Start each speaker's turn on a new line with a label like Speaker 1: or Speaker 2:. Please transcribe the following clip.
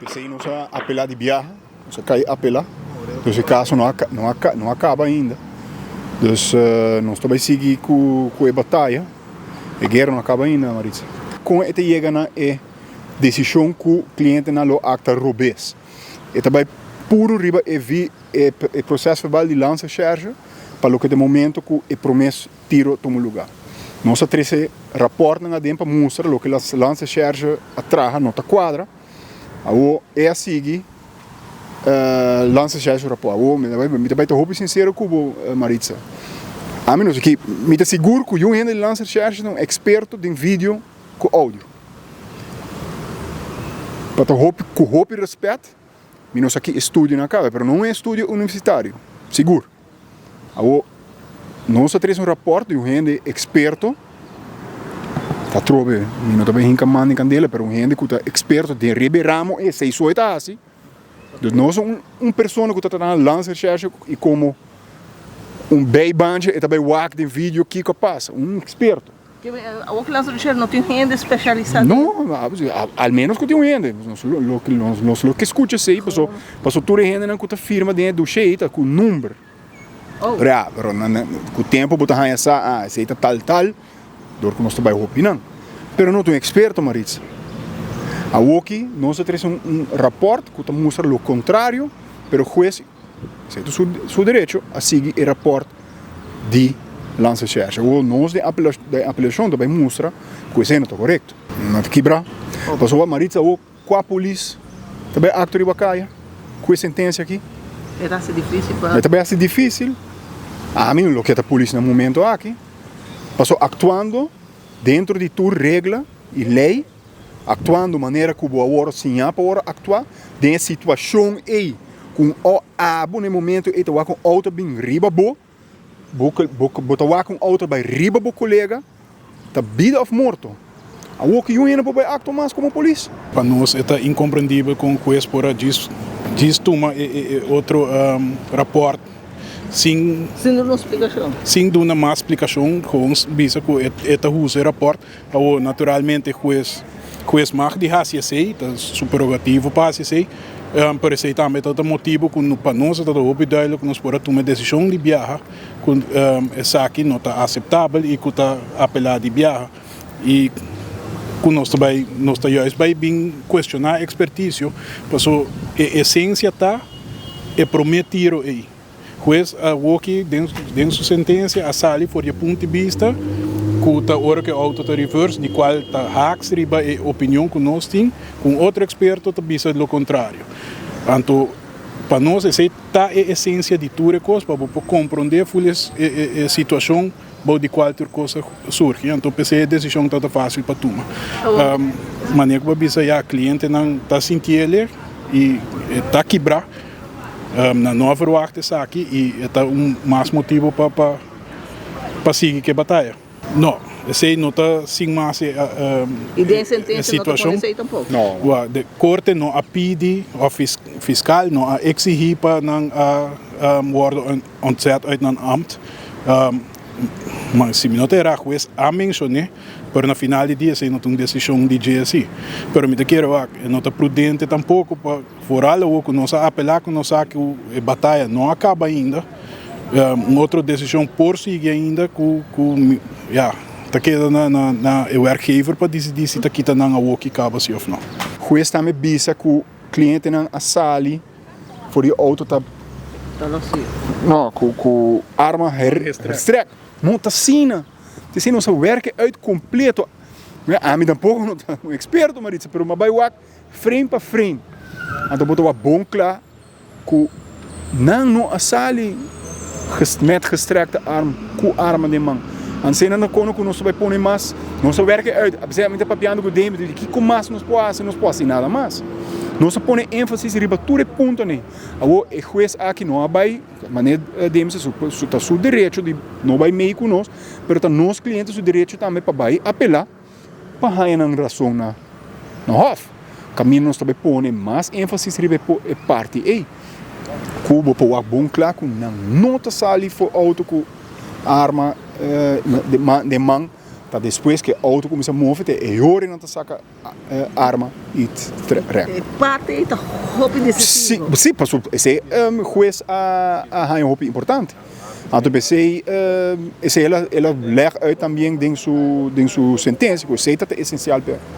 Speaker 1: P'esei nos a apelá di biaha, nos a kai apelá, dus e kaso no a no a no a kaba ainda. Dus nos ta bai sigui ku ku e bataya, e guera no a kaba ainda, Maritza. Kon e ta yega na e desishon ku klientenan lo akta robes? E ta bai puru riba e vi e e proses verbal di Landsrecherche pa loke ta e momento ku e prome tiro tuma lugá. Nos a trese rapòrtnan aden pa mustra loke Landsrecherche a traha no ta kuadra. Awor e a sigui Landsrecherche su rapòrt. Awor mi ta bai ta hopi sinsero ku bo, Maritza. Ami no sa ki, mi ta sigur ku yu hende di Landsrecherche ta un eksperto den video ku audio. Pa ta hopi, ku hopi rèspèt, mi no sa ki estudionan a kaba, pero no un estudio universitario, sigur. Awor, nos a trese un rapòrt di un hende eksperto, ta trobe, mi no ta bai hinka man den kandela, pero un hende ku ta eksperto den riba e ramo esei so e ta hasi. Dus nos un un persona ku ta trata na landsrecherche i komo un bijbaantje e ta bai wak den video kiko a pasa, un eksperto.
Speaker 2: Awor ku landsrecherche no tin hende spesialisá den.
Speaker 1: No, al menos ku tin un hende. Nos lo nos lo ke skucha esei paso paso tur e hendenan ku ta firma den e dossier ta ku number. Pero ya, pero nan ku tempu bo ta haña sa, ah esei ta tal tal, dor ku nos ta bai hopi nan. Pero no ta un eksperto Maritza. Awoki nos a trese un rapòrt ku ta mustra lo kontrario, pero hues, esei ta su derecho, a sigui e rapòrt di Landsrecherche. Awor nos den apelashon ta bai mustra ku esei no ta korekto. No ta kibra. Pasobra Maritza awor kua polis ta bai aktua riba kaya ku e sentensia aki?
Speaker 2: E ta hasi difisil pa.
Speaker 1: E ta bai hasi difisil. Ami no lo ke ta polis na momento aki. Pasobra aktuando dentro di tur regla i lei, aktuando manera ku bo a wòrdu siñá pa wòrdu aktuá den e situashon ei ku un abo na e momento ei ta wak un outo bin riba bo, bo bo ta wak un outo bai riba bo kolega, ta bida òf morto. Awor ku yu hende por bai aktua mas komo polis?
Speaker 3: Pa nos e ta inkomprendibel kon hues por a djis djis tuma e e otro rapòrt sin
Speaker 2: Sin duna un splikashon.
Speaker 3: Sin duna mas splikashon, gewoon bisa ku e e ta usa e rapòrt. Awor naturalmente hues hues mag di hasi esei, ta su prerogativo pa hasi esei, pero esei tambe ta ta motibu ku pa nos a ta hopi duidelijk ku nos por a tuma e desishon di biaha ku esaki no ta aseptabel i ku ta apelá di biaha i ku nos ta bai nos ta juist bai bin kuestioná ekspertisio paso e esensia ta e promé tiro ei. Hues a woki den su sentencia a sali for di e punto di bista cu ta ora cu e auto ta reverse, di cual ta haaks riba e opinion cu nos tin, cu un otro experto ta bisa lo contrario. Anto pa nos esey ta e esencia di tur e cos pa bo por compronde ful e situacion bou di cual tur cos a surgi. Anto p'esey e decision ta ta facil pa tuma. Manera cu bo a bisa ya clientenan ta sintiele y ta kibra. Nan no a verwacht esaki y e ta un mas motibo pa pa sigui cu e bataya. No, esey no ta sin mas e
Speaker 2: Y den sentencia no ta pone esey tampoco?
Speaker 3: No. De corte no a pidi of fiscal no a exigi pa nan a wordo ontzet uit nan ambt. Ma si mi no ta era hues a mencione, pero na final di dia esey no ta un decision di dje asi. Pero mi ta kere wak, e no ta prudente tampoco pa. Foral awor ku nos a apelá ku nos sa ku e bataya no a kaba ainda, un otro desishon por sigui ainda ku ku ya ta keda na na na e werkgever pa disidí si ta kita nan awor ki kaba si òf no.
Speaker 1: Hues tambe bisa ku klientenan a sali for di outo ta no ku ku arma herstrek. No ta asina. Ta asina nos a werk uit kompleto. Ami tampoko no ta un eksperto Maritza pero mi a bai wak. Frame pa frame. Anto bo ta wak bon kla ku nan no a sali met gestrekte arm, ku arma den man. Anto nan no kono ku nos ta bai pone mas, nos a werk uit. Apesar mi ta papiando ku Demi, di kiko mas nos por hasi, nos por hasi nada mas. Nos a pone énfasis riba tur e puntonan. Awor e hues aki no a bai, manera Demi sa, su ta su derecho di no bai mei ku nos, pero ta nos kliente su derecho tambe pa bai apelá. Pa haña nan rason na hòf. Kaminda nos ta bai pone mas énfasis riba e parti ei. Ku bo por wak bon kla ku nan no ta sali for outo ku arma den man. Ta despues ku e outo kuminsá move, te e ora nan ta saka arma i trek.
Speaker 2: E parte ta hopi decisivo.
Speaker 1: Si, paso esei hues a haña hopi importante. Anto p'esei esei el a leg uit tambe den su sentensia ku esei ta esensial pa.